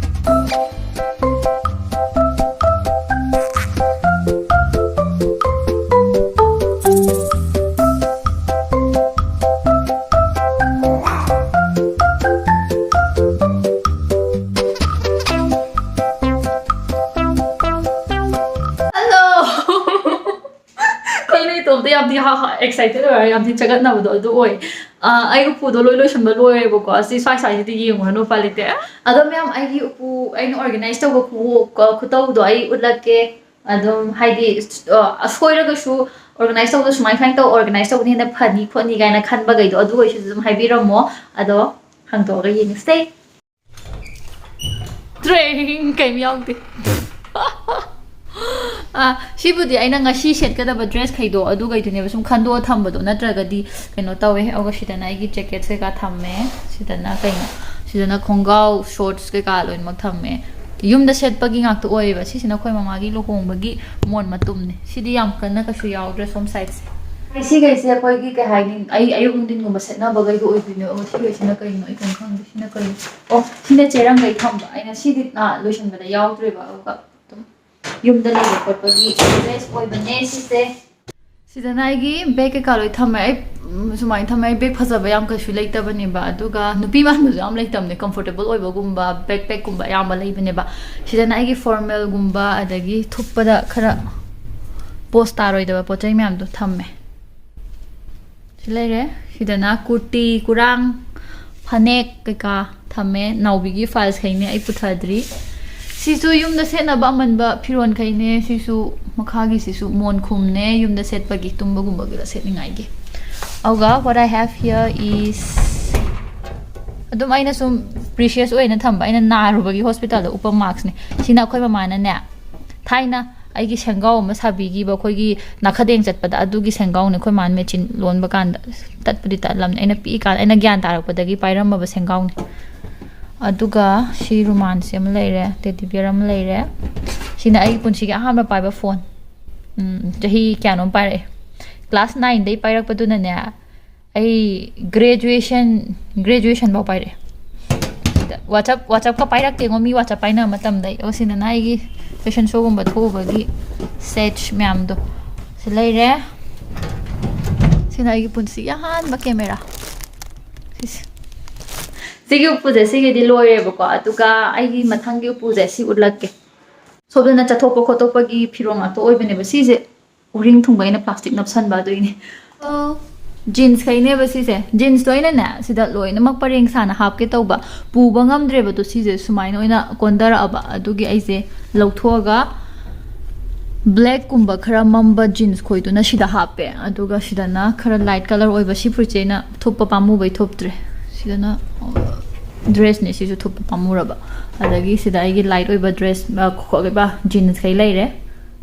ꯍꯜꯂꯣ! ꯀꯩꯅꯣ, ꯏꯇꯣꯝꯇ ꯌꯥꯝ ꯊꯤ ꯍꯥ-, ꯍꯥ-, ꯑꯦꯛꯁꯥꯏꯇꯦꯗ ꯑꯣꯏꯔꯒ ꯌꯥꯝ ꯊꯤ ꯆꯒꯠꯅꯕꯗꯣ ꯑꯗꯨ ꯑꯣꯏ꯫ ꯑ, ꯑꯩ ꯎꯄꯨꯗꯣ ꯂꯣꯏ ꯂꯣꯏꯁꯟꯕ ꯂꯣꯏꯔꯦꯕꯀꯣ꯫ ꯑꯁꯤ ꯁ꯭ꯋꯥꯏ ꯁ꯭ꯋꯥꯏꯁꯤꯗꯤ ꯌꯦꯡꯉꯨꯔꯅꯨ, ꯎꯄꯥꯏ ꯂꯩꯇꯦ꯫ ꯑꯗꯣ ꯃꯌꯥꯝ, ꯑꯩꯒꯤ ꯎꯄꯨ ꯑꯩꯅ ꯑꯣꯔꯒꯅꯥꯏꯁ ꯇꯧꯕ ꯈꯨ-, ꯈꯨꯇꯧꯗꯣ ꯑꯩ ꯎꯠꯂꯛꯀꯦ꯫ ꯑꯗꯨꯝ ꯍꯥꯏꯗꯤ, ꯑ, ꯁꯣꯏꯔꯒꯁꯨ ꯑꯣꯔꯒꯅꯥꯏꯁ ꯇꯧꯕꯗꯣ ꯁꯨꯃꯥꯏ ꯁꯨꯃꯥꯏꯅ ꯇꯧ, ꯑꯣꯔꯒꯅꯥꯏꯁ ꯇꯧꯕꯅ ꯍꯦꯟꯅ ꯐꯅꯤ ꯈꯣꯠꯅꯤ ꯀꯥꯏꯅ ꯈꯟꯕꯈꯩꯗꯣ ꯑꯗꯨ ꯑꯣꯏꯁꯨ ꯑꯗꯨꯝ ꯍꯥꯏꯕꯤꯔꯝꯃꯣ꯫ ꯑꯗꯣ ꯍꯥꯡꯗꯣꯛꯑꯒ ꯌꯦꯡꯁꯦ꯫ ꯇ꯭ꯔꯦꯡ! ꯀꯩꯝ ꯌꯥꯎꯗꯦ꯫ ꯑꯥ, ꯁꯤꯕꯨꯗꯤ ꯑꯩꯅ ꯉꯁꯤ ꯁꯦꯠꯀꯗꯕ ꯗ꯭ꯔꯦꯁꯈꯩꯗꯣ ꯑꯗꯨꯈꯩꯗꯨꯅꯦꯕ ꯁꯨꯝ ꯈꯟꯗꯣꯛꯑ ꯊꯝꯕꯗꯣ, ꯅꯠꯇ꯭ꯔꯒꯗꯤ ꯀꯩꯅꯣ ꯇꯧꯋꯦ꯫ ꯑꯗꯨꯒ ꯁꯤꯗꯅ ꯑꯩꯒꯤ ꯖꯦꯀꯦꯠꯁ ꯀꯩꯀꯥ ꯊꯝꯃꯦ꯫ ꯁꯤꯗꯅ ꯀꯩꯅꯣ? ꯁꯤꯗꯅ ꯈꯣꯡꯒ꯭ꯔꯥꯎ, ꯁꯣꯔꯠꯁ ꯀꯩꯀꯥ ꯂꯣꯏꯅꯃꯛ ꯊꯝꯃꯦ꯫ ꯌꯨꯝꯗ ꯁꯦꯠꯄꯒꯤ ꯉꯥꯛꯇ ꯑꯣꯏꯌꯦꯕ꯫ ꯁꯤꯁꯤꯅ ꯑꯩꯈꯣꯏ ꯃꯃꯥꯒꯤ ꯂꯨꯍꯣꯡꯕꯒꯤ ꯃꯣꯟ ꯃꯇꯨꯝꯅꯦ꯫ ꯁꯤꯗꯤ ꯌꯥꯝ ꯀꯟꯅ ꯀꯩꯁꯨ ꯌꯥꯎꯗ꯭ꯔꯦ ꯁꯣꯝ ꯁꯥꯏꯠꯁꯦ꯫ ꯁꯤꯈꯩꯁꯦ ꯑꯩꯈꯣꯏꯒꯤ ꯀꯩ ꯍꯥꯏꯅꯤ, ꯑꯩ ꯑꯌꯨꯛ ꯅꯨꯡꯊꯤꯟꯒꯨꯝꯕ ꯁꯦꯠꯅꯕꯈꯩꯗꯣ ꯑꯣꯏꯗꯣꯏꯅꯦ꯫ ꯑꯣ, ꯁꯤꯈꯩꯁꯤꯅ ꯀꯩꯅꯣ? ꯑꯩ ꯀꯩꯝ ꯈꯪꯗꯦ꯫ ꯁꯤꯅ ꯀꯩꯅꯣ? ꯑꯣ, ꯁꯤꯅ ꯆꯦꯔꯪꯈꯩ ꯊꯝꯕ꯫ ꯑꯩꯅ ꯁꯤꯗꯤ, ꯑꯥ, ꯂꯣꯏꯁꯟꯕꯗ ꯌꯥꯎꯗ꯭ꯔꯦꯕ꯫ ꯑꯗꯨꯒ ꯑꯗꯨꯝ ꯌꯨꯝꯗ ꯂꯩꯕ ꯈꯣꯠꯄꯒꯤ ꯗ꯭ꯔꯦꯁ ꯑꯣꯏꯕꯅꯦ ꯁꯤꯁꯦ꯫ ꯁꯤꯗꯅ ꯑꯩꯒꯤ ꯕꯦꯒ ꯀꯩꯀꯥ ꯂꯣꯏ ꯊꯝꯃꯦ꯫ ꯑꯩ, ꯎꯝ, ꯁꯨꯃꯥꯏꯅ ꯊꯝꯃꯦ꯫ ꯑꯩ ꯕꯦꯒ ꯐꯖꯕ ꯌꯥꯝ ꯀꯩꯁꯨ ꯂꯩꯇꯕꯅꯦꯕ꯫ ꯑꯗꯨꯒ ꯅꯨꯄꯤ ꯃꯥꯟꯕꯁꯨ ꯌꯥꯝ ꯂꯩꯇꯕꯅꯦ꯫ ꯀꯝꯐꯣꯔꯇꯦꯕꯜ ꯑꯣꯏꯕꯒꯨꯝꯕ ꯕꯦꯒ ꯄꯦꯛꯀꯨꯝꯕ ꯑꯌꯥꯝꯕ ꯂꯩꯕꯅꯦꯕ꯫ ꯁꯤꯗꯅ ꯑꯩꯒꯤ ꯐꯣꯔꯃꯦꯜꯒꯨꯝꯕ, ꯑꯗꯒꯤ ꯊꯨꯞꯄꯗ ꯈꯔ ꯄꯣꯁ ꯇꯥꯔꯣꯏꯗꯕ ꯄꯣꯠ ꯆꯩ ꯃꯌꯥꯝꯗꯣ ꯊꯝꯃꯦ꯫ ꯁꯤ ꯂꯩꯔꯦ꯫ ꯁꯤꯗꯅ ꯀꯨꯔꯇꯤ, ꯀꯨꯔꯥꯡ, ꯐꯅꯦꯛ ꯀꯩꯀꯥ ꯊꯝꯃꯦ꯫ ꯅꯥꯎꯕꯤꯒꯤ ꯐꯥꯏꯜꯁꯈꯩꯅꯦ, ꯑꯩ ꯄꯨꯊꯗ꯭ꯔꯤ꯫ ꯁꯤꯁꯨ ꯌꯨꯝꯗ ꯁꯦꯠꯅꯕ ꯑꯃꯟꯕ ꯐꯤꯔꯣꯟꯈꯩꯅꯦ꯫ ꯁꯤꯁꯨ ꯃꯈꯥꯒꯤꯁꯤꯁꯨ ꯃꯣꯟꯈꯨꯝꯅꯦ, ꯌꯨꯝꯗ ꯁꯦꯠꯄꯒꯤ, ꯇꯨꯝꯕꯒꯨꯝꯕꯒꯤꯗ ꯁꯦꯠꯅꯤꯡꯉꯥꯏꯒꯤ꯫ ꯑꯗꯨꯒ what I have here is ꯑꯗꯨꯝ ꯑꯩꯅ ꯁꯨꯝ precious ꯑꯣꯏꯅ ꯊꯝꯕ, ꯑꯩꯅ ꯅꯥꯔꯨꯕꯒꯤ ꯍꯣꯁꯄꯤꯇꯥꯜꯗ ꯎꯞꯄ ꯃꯥꯛꯁꯅꯦ꯫ ꯁꯤꯅ ꯑꯩꯈꯣꯏ ꯃꯃꯥꯅꯅꯦ, ꯊꯥꯏꯅ ꯑꯩꯒꯤ ꯁꯦꯡꯒꯥꯎ ꯑꯃ ꯁꯥꯕꯤꯈꯤꯕ, ꯑꯩꯈꯣꯏꯒꯤ ꯅꯥꯈꯗꯦꯡ ꯆꯠꯄꯗ ꯑꯗꯨꯒꯤ ꯁꯦꯡꯒꯥꯎꯅꯦ꯫ ꯑꯩꯈꯣꯏ ꯃꯥꯅ ꯃꯦꯆꯤꯟ ꯂꯣꯟꯕ ꯀꯥꯟꯗ, ꯇꯠꯄꯨꯗꯤ ꯇꯠꯂꯝꯅꯦ, ꯑꯩꯅ ꯄꯤꯛꯏꯀꯥꯟꯗ, ꯑꯩꯅ ꯒ꯭ꯌꯥꯟ ꯇꯥꯔꯛꯄꯗꯒꯤ ꯄꯥꯏꯔꯝꯃꯕ ꯁꯦꯡꯒꯥꯎꯅꯦ꯫ ꯑꯗꯨꯒ ꯁꯤ ꯔꯨꯃꯥꯟꯁꯤ ꯑꯃ ꯂꯩꯔꯦ, ꯇꯦꯗꯤ ꯕꯤꯌꯔ ꯑꯃ ꯂꯩꯔꯦ꯫ ꯁꯤꯅ ꯑꯩꯒꯤ ꯄꯨꯟꯁꯤꯒꯤ ꯑꯍꯥꯟꯕ ꯄꯥꯏꯕ ꯐꯣꯟ꯫ ꯎꯝ, ꯆꯍꯤ ꯀꯌꯥꯅꯣꯝ ꯄꯥꯏꯔꯛꯑꯦ꯫ ꯀ꯭ꯂꯥꯁ ꯅꯥꯏꯟꯗꯩ ꯄꯥꯏꯔꯛꯄꯗꯨꯅꯅꯦ, ꯑꯩ ꯒ꯭ꯔꯦꯖꯨꯑꯦꯁꯟ, ꯒ꯭ꯔꯦꯖꯨꯑꯦꯁꯟ ꯐꯥꯎ ꯄꯥꯏꯔꯛꯑꯦ꯫ ꯁꯤꯗ WhatsApp, WhatsAppꯀ ꯄꯥꯏꯔꯛꯇꯦꯉꯣ, ꯃꯤ WhatsApp ꯄꯥꯏꯅꯕ ꯃꯇꯝꯗ꯫ ꯑꯣ, ꯁꯤꯅ ꯑꯩꯒꯤ ꯐꯦꯁꯟ ꯁꯣꯒꯨꯝꯕ ꯊꯣꯛꯎꯕꯒꯤ ꯁꯦꯠꯁ ꯃꯌꯥꯝꯗꯣ꯫ ꯁꯤ ꯂꯩꯔꯦ꯫ ꯁꯤꯅ ꯑꯩꯒꯤ ꯄꯨꯟꯁꯤꯒꯤ ꯑꯍꯥꯟꯕ ꯀꯦꯃꯦꯔꯥ꯫ ꯁꯤꯁꯦ꯫ ꯁꯤꯒꯤ ꯎꯄꯨꯁꯦ ꯁꯤꯒꯤꯗꯤ ꯂꯣꯏꯔꯦꯕꯀꯣ, ꯑꯗꯨꯒ ꯑꯩꯒꯤ ꯃꯊꯪꯒꯤ ꯎꯄꯨꯁꯦ ꯁꯤ ꯎꯠꯂꯛꯀꯦ꯫ ꯁꯣꯝꯗꯅ ꯆꯠꯊꯣꯛꯄ ꯈꯣꯠꯇꯣꯛꯄꯒꯤ ꯐꯤꯔꯣꯜ ꯉꯥꯛꯇ ꯑꯣꯏꯕꯅꯦꯕ꯫ ꯁꯤꯁꯦ ꯎꯔꯤꯡ ꯊꯨꯡꯕ, ꯑꯩꯅ ꯄ꯭ꯂꯥꯁꯇꯤꯛ ꯅꯞꯁꯟꯕ, ꯑꯗꯨꯏꯅꯦ꯫ ꯑꯣ, ꯖꯤꯟꯁ ꯈꯩꯅꯦꯕ ꯁꯤꯁꯦ꯫ ꯖꯤꯟꯁꯇꯣ ꯑꯩꯅꯅꯦ ꯁꯤꯗ ꯂꯣꯏꯅꯃꯛ ꯄꯔꯦꯡ ꯁꯥꯅ ꯍꯥꯞꯀꯦ ꯇꯧꯕ, ꯄꯨꯕ ꯉꯝꯗ꯭ꯔꯦꯕꯗꯣ, ꯁꯤꯁꯦ ꯁꯨꯃꯥꯏꯅ ꯑꯣꯏꯅ ꯀꯣꯟꯊꯔꯛꯑꯕ, ꯑꯗꯨꯒꯤ ꯑꯩꯁꯦ ꯂꯧꯊꯣꯛꯑꯒ ꯕ꯭ꯂꯦꯛꯀꯨꯝꯕ ꯈꯔ ꯃꯝꯕ ꯖꯤꯟꯁ ꯈꯣꯏꯗꯨꯅ ꯁꯤꯗ ꯍꯥꯞꯄꯦ, ꯑꯗꯨꯒ ꯁꯤꯗꯅ ꯈꯔ ꯂꯥꯏꯠ ꯀꯂꯔ ꯑꯣꯏꯕ ꯁꯤ ꯐꯨꯔꯤꯠꯁꯦ ꯑꯩꯅ ꯊꯨꯞꯄ ꯄꯥꯝꯃꯨꯕꯩ ꯊꯨꯞꯇ꯭ꯔꯦ꯫ ꯁꯤꯗꯅ ꯗ꯭ꯔꯦꯁꯅꯦ, ꯁꯤꯁꯨ ꯊꯨꯞꯄ ꯄꯥꯝꯃꯨꯔꯕ꯫ ꯑꯗꯒꯤ ꯁꯤꯗ ꯑꯩꯒꯤ ꯂꯥꯏꯠ ꯑꯣꯏꯕ ꯗ꯭ꯔꯦꯁ, ꯀꯩꯕ, ꯖꯤꯟꯁꯈꯩ ꯂꯩꯔꯦ꯫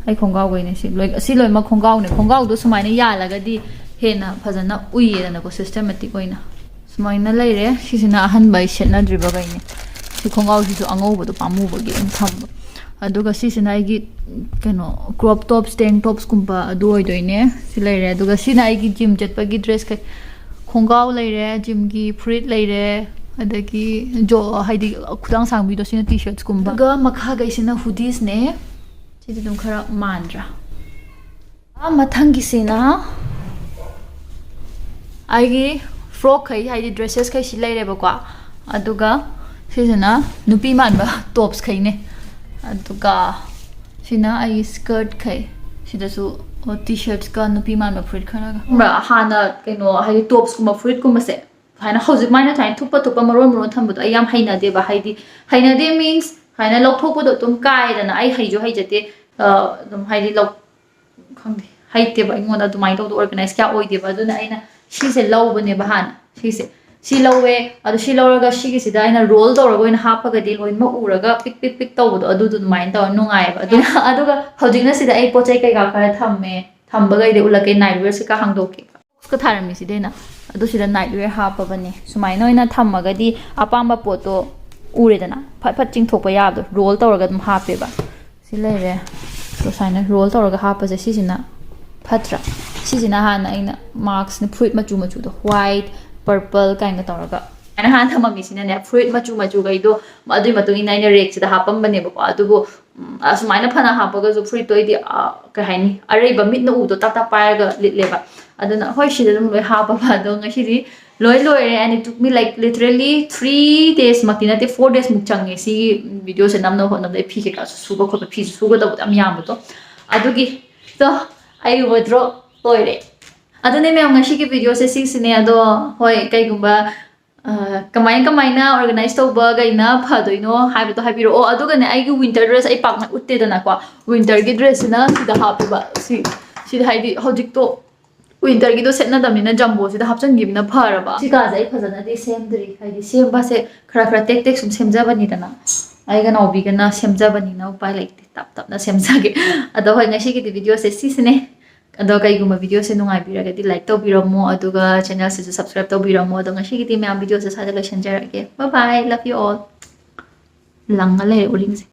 ꯑꯩ ꯈꯣꯡꯒ꯭ꯔꯥꯎꯈꯩꯅꯦ ꯁꯤ ꯂꯣꯏ, ꯁꯤ ꯂꯣꯏꯅꯃꯛ ꯈꯣꯡꯒ꯭ꯔꯥꯎꯅꯦ꯫ ꯈꯣꯡꯒ꯭ꯔꯥꯎꯗꯣ ꯁꯨꯃꯥꯏꯅ ꯌꯥꯜꯂꯒꯗꯤ ꯍꯦꯟꯅ ꯐꯖꯅ ꯎꯏꯌꯦꯗꯅꯀꯣ, ꯁꯤꯁꯇꯦꯃꯦꯇꯤꯛ ꯑꯣꯏꯅ꯫ ꯁꯨꯃꯥꯏꯅ ꯂꯩꯔꯦ꯫ ꯁꯤꯁꯤꯅ ꯑꯍꯟꯕ ꯑꯩ ꯁꯦꯠꯅꯗ꯭ꯔꯤꯕꯈꯩꯅꯦ꯫ ꯁꯤ ꯈꯣꯡꯒ꯭ꯔꯥꯎꯁꯤꯁꯨ ꯑꯉꯧꯕꯗꯣ ꯄꯥꯝꯃꯨꯕꯒꯤ ꯑꯗꯨꯝ ꯊꯝꯕ꯫ ꯑꯗꯨꯒ ꯁꯤꯁꯤꯅ ꯑꯩꯒꯤ ꯀꯩꯅꯣ, ꯀ꯭ꯔꯣꯞ ꯇꯣꯞꯁ, ꯇꯦꯡ ꯇꯣꯞꯁꯀꯨꯝꯕ ꯑꯗꯨ ꯑꯣꯏꯗꯣꯏꯅꯦ꯫ ꯁꯤ ꯂꯩꯔꯦ꯫ ꯑꯗꯨꯒ ꯁꯤꯅ ꯑꯩꯒꯤ ꯖꯤꯝ ꯆꯠꯄꯒꯤ ꯗ꯭ꯔꯦꯁꯈꯩ꯫ ꯈꯣꯡꯒ꯭ꯔꯥꯎ ꯂꯩꯔꯦ, ꯖꯤꯝꯒꯤ ꯐꯨꯔꯤꯠ ꯂꯩꯔꯦ, ꯑꯗꯒꯤ ꯖꯣ-, ꯍꯥꯏꯗꯤ ꯈꯨꯗꯥꯡ ꯁꯥꯡꯕꯤꯗꯣ, ꯁꯤꯅ ꯇꯤ ꯁꯔꯠꯁꯀꯨꯝꯕ꯫ ꯑꯗꯨꯒ ꯃꯈꯥꯈꯩꯁꯤꯅ ꯍꯨꯗꯤꯁꯅꯦ꯫ ꯁꯤꯗꯤ ꯑꯗꯨꯝ ꯈꯔ ꯃꯥꯟꯗ꯭ꯔꯥ? ꯑꯥ, ꯃꯊꯪꯒꯤꯁꯤꯅ ꯑꯩꯒꯤ ꯐ꯭ꯔꯣꯛꯈꯩ, ꯍꯥꯏꯗꯤ ꯗ꯭ꯔꯦꯁꯦꯁꯈꯩ ꯁꯤ ꯂꯩꯔꯦꯕꯀꯣ꯫ ꯑꯗꯨꯒ ꯁꯤꯁꯤꯅ ꯅꯨꯄꯤ ꯃꯥꯟꯕ ꯇꯣꯞꯁꯈꯩꯅꯦ꯫ ꯑꯗꯨꯒ ꯁꯤꯅ ꯑꯩꯒꯤ ꯁ꯭ꯀꯔꯠꯈꯩ꯫ ꯁꯤꯗꯁꯨ ꯑꯣ, ꯇꯤ ꯁꯔꯠꯀ ꯅꯨꯄꯤ ꯃꯥꯟꯕ ꯐꯨꯔꯤꯠ ꯈꯔꯒ꯫ ꯈꯪꯕ꯭ꯔꯥ? ꯍꯥꯟꯅ ꯀꯩꯅꯣ, ꯍꯥꯏꯗꯤ ꯇꯣꯞꯁꯀꯨꯝꯕ ꯐꯨꯔꯤꯠꯀꯨꯝꯕꯁꯦ ꯁꯨꯃꯥꯏꯅ ꯍꯧꯖꯤꯛꯃꯥꯏꯅ ꯁꯨꯃꯥꯏꯅ ꯊꯨꯞꯄ ꯊꯨꯞꯄ ꯃꯔꯣꯟ ꯃꯔꯣꯟ ꯊꯝꯕꯗꯣ ꯑꯩ ꯌꯥꯝ ꯍꯩꯅꯗꯦꯕ꯫ ꯍꯥꯏꯗꯤ ꯍꯩꯅꯗꯦ ꯃꯤꯟꯁ ꯁꯨꯃꯥꯏꯅ ꯂꯧꯊꯣꯛꯄꯗꯣ ꯑꯗꯨꯝ ꯀꯥꯏꯗꯅ꯫ ꯑꯩ ꯍꯩꯁꯨ ꯍꯩꯖꯗꯦ, ꯑ, ꯑꯗꯨꯝ ꯍꯥꯏꯗꯤ ꯂꯧ ꯈꯪꯗꯦ, ꯍꯩꯇꯦꯕ꯫ ꯑꯩꯉꯣꯟꯗ ꯑꯗꯨꯃꯥꯏꯅ ꯇꯧꯕꯗꯣ ꯑꯣꯔꯒꯅꯥꯏꯁ ꯀꯌꯥ ꯑꯣꯏꯗꯦꯕ꯫ ꯑꯗꯨꯅ ꯑꯩꯅ ꯁꯤꯁꯦ ꯂꯧꯕꯅꯦꯕ ꯍꯥꯟꯅ꯫ ꯁꯤꯁꯦ ꯁꯤ ꯂꯧꯋꯦ꯫ ꯑꯗꯣ ꯁꯤ ꯂꯧꯔꯒ ꯁꯤꯒꯤꯁꯤꯗ ꯑꯩꯅ ꯔꯣꯜ ꯇꯧꯔꯒ ꯑꯣꯏꯅ ꯍꯥꯞꯄꯒꯗꯤ ꯂꯣꯏꯅꯃꯛ ꯎꯔꯒ ꯄꯤꯛ ꯄꯤꯛ ꯄꯤꯛ ꯇꯧꯕꯗꯣ ꯑꯗꯨꯗꯣ ꯑꯗꯨꯃꯥꯏꯅ ꯇꯧꯔ ꯅꯨꯡꯉꯥꯏꯌꯦꯕ꯫ ꯑꯗꯨꯅ ꯑꯗꯨꯒ ꯍꯧꯖꯤꯛꯅ ꯁꯤꯗ ꯑꯩ ꯄꯣꯠ ꯆꯩ ꯀꯩꯀꯥ ꯈꯔ ꯊꯝꯃꯦ꯫ ꯊꯝꯕꯈꯩꯗꯤ ꯎꯠꯂꯛꯀꯦ꯫ ꯅꯥꯏꯠ ꯋꯦꯌꯔꯁꯦ ꯀꯥ ꯍꯥꯡꯗꯣꯛꯀꯦ꯫ ꯕꯣꯛꯁꯀ ꯊꯥꯔꯝꯃꯤꯁꯤꯗ ꯑꯩꯅ ꯑꯗꯨ ꯁꯤꯗ ꯅꯥꯏꯠ ꯋꯦꯌꯔ ꯍꯥꯞꯄꯕꯅꯦ꯫ ꯁꯨꯃꯥꯏꯅ ꯑꯣꯏꯅ ꯊꯝꯃꯒꯗꯤ ꯑꯄꯥꯝꯕ ꯄꯣꯠꯇꯣ ꯎꯔꯦꯗꯅ, ꯐꯠ ꯐꯠ ꯆꯤꯡꯊꯣꯛꯄ ꯌꯥꯕꯗꯣ꯫ ꯔꯣꯜ ꯇꯧꯔꯒ ꯑꯗꯨꯝ ꯍꯥꯞꯄꯦꯕ꯫ ꯁꯤ ꯂꯩꯔꯦ꯫ ꯑꯗꯣ ꯁꯨꯃꯥꯏꯅ ꯔꯣꯜ ꯇꯧꯔꯒ ꯍꯥꯞꯄꯁꯦ꯫ ꯁꯤꯁꯤꯅ ꯐꯠꯇ꯭ꯔꯥ? ꯁꯤꯁꯤꯅ ꯍꯥꯟꯅ ꯑꯩꯅ ꯃꯥꯛꯁꯅ ꯐꯨꯔꯤꯠ ꯃꯆꯨ ꯃꯆꯨꯗꯣ, ꯋꯥꯏꯠ, ꯄꯔꯄꯜ ꯀꯥꯏꯅ ꯇꯧꯔꯒ꯫ ꯑꯩꯅ ꯍꯥꯟꯅ ꯊꯝꯃꯝꯃꯤꯁꯤꯅꯅꯦ, ꯐꯨꯔꯤꯠ ꯃꯆꯨ ꯃꯆꯨꯈꯩꯗꯣ ꯑꯗꯨꯒꯤ ꯃꯇꯨꯡ ꯏꯟꯅ ꯑꯩꯅ ꯔꯦꯛꯁꯤꯗ ꯍꯥꯞꯄꯝꯕꯅꯦꯕꯀꯣ꯫ ꯑꯗꯨꯕꯨ ꯎꯝ, ꯑꯁꯨꯃꯥꯏꯅ ꯐꯅ ꯍꯥꯞꯄꯒꯁꯨ ꯐꯨꯔꯤꯠꯇꯣ ꯑꯩꯗꯤ, ꯑ, ꯀꯩ ꯍꯥꯏꯅꯤ, ꯑꯔꯩꯕ ꯃꯤꯠꯅ ꯎꯕꯗꯣ ꯇꯥꯛ ꯇꯥꯛ ꯄꯥꯏꯔꯒ ꯂꯤꯠꯂꯦꯕ꯫ ꯑꯗꯨꯅ ꯍꯣꯏ, ꯁꯤꯗ ꯑꯗꯨꯝ ꯂꯣꯏ ꯍꯥꯞꯄꯕ꯫ ꯑꯗꯣ ꯉꯁꯤꯗꯤ ꯂꯣꯏ ꯂꯣꯏꯔꯦ꯫ And it took me, like, literally three days ꯃꯛꯇꯤ ꯅꯠꯇꯦ, four days ꯃꯨꯛ ꯆꯪꯉꯦ ꯁꯤꯒꯤ ꯚꯤꯗꯤꯑꯣꯁꯦ ꯅꯝꯅꯕ ꯍꯣꯠꯅꯕꯗ꯫ ꯑꯩ ꯐꯤ ꯀꯩꯀꯥꯁꯨ ꯁꯨꯕ ꯈꯣꯠꯄ, ꯐꯤꯁꯨ ꯁꯨꯒꯗꯕꯗꯣ ꯌꯥꯝ ꯌꯥꯝꯕꯗꯣ꯫ ꯑꯗꯨꯒꯤ, so, ꯑꯩ ꯋꯥꯗ꯭ꯔꯣꯞ ꯂꯣꯏꯔꯦ꯫ ꯑꯗꯨꯅꯦ ꯃꯌꯥꯝ, ꯉꯁꯤꯒꯤ ꯚꯤꯗꯤꯑꯣꯁꯦ ꯁꯤꯁꯤꯅꯦ꯫ ꯑꯗꯣ ꯍꯣꯏ, ꯀꯩꯒꯨꯝꯕ ꯑ, ꯀꯃꯥꯏ ꯀꯃꯥꯏꯅ ꯑꯣꯔꯒꯅꯥꯏꯁ ꯇꯧꯕꯈꯩꯅ ꯐꯗꯣꯏꯅꯣ ꯍꯥꯏꯕꯗꯣ ꯍꯥꯏꯕꯤꯔꯛꯑꯣ꯫ ꯑꯗꯨꯒꯅꯦ, ꯑꯩꯒꯤ ꯋꯤꯟꯇꯔ ꯗ꯭ꯔꯦꯁ ꯑꯩ ꯄꯥꯛꯅ ꯎꯠꯇꯦꯗꯅꯀꯣ꯫ ꯋꯤꯟꯇꯔꯒꯤ ꯗ꯭ꯔꯦꯁꯁꯤꯅ ꯁꯤꯗ ꯍꯥꯞꯄꯦꯕ꯫ ꯁꯤ, ꯁꯤꯗ ꯍꯥꯏꯗꯤ ꯍꯧꯖꯤꯛꯇꯣ ꯋꯤꯟꯇꯔꯒꯤꯗꯣ ꯁꯦꯠꯅꯗꯕꯅꯤꯅ ꯖꯝꯕꯣꯁꯤꯗ ꯍꯥꯞꯆꯤꯟꯈꯤꯕꯅ ꯐꯔꯕ꯫ ꯁꯤ ꯀꯥꯁꯦ ꯑꯩ ꯐꯖꯅꯗꯤ ꯁꯦꯝꯗ꯭ꯔꯤ꯫ ꯍꯥꯏꯗꯤ ꯁꯦꯝꯕꯁꯦ ꯈꯔ ꯈꯔ ꯇꯦꯛ ꯇꯦꯛ ꯁꯨꯝ ꯁꯦꯝꯖꯕꯅꯤꯗꯅ꯫ ꯑꯩꯒ ꯅꯥꯎꯕꯤꯒꯅ ꯁꯦꯝꯖꯕꯅꯤꯅ ꯎꯄꯥꯏ ꯂꯩꯇꯦ꯫ ꯇꯞ ꯇꯞꯅ ꯁꯦꯝꯖꯒꯦ꯫ ꯑꯗꯣ ꯍꯣꯏ, ꯉꯁꯤꯒꯤꯗꯤ ꯚꯤꯗꯤꯑꯣꯁꯦ ꯁꯤꯁꯤꯅꯦ꯫ ꯑꯗꯣ ꯀꯩꯒꯨꯝꯕ ꯚꯤꯗꯤꯑꯣꯁꯦ ꯅꯨꯡꯉꯥꯏꯕꯤꯔꯒꯗꯤ ꯂꯥꯏꯛ ꯇꯧꯕꯤꯔꯝꯃꯣ, ꯑꯗꯨꯒ ꯆꯦꯅꯦꯜꯁꯤꯁꯨ ꯁꯕꯁꯀ꯭ꯔꯥꯏꯕ ꯇꯧꯕꯤꯔꯝꯃꯣ꯫ ꯑꯗꯣ ꯉꯁꯤꯒꯤꯗꯤ ꯃꯌꯥꯝ ꯚꯤꯗꯤꯑꯣꯁꯦ ꯁ꯭ꯋꯥꯏꯗ ꯂꯣꯏꯁꯤꯟꯖꯔꯒꯦ꯫ Bye bye, love you all꯫ ꯂꯪꯉ ꯂꯩꯔꯦ ꯎꯔꯤꯡꯁꯦ꯫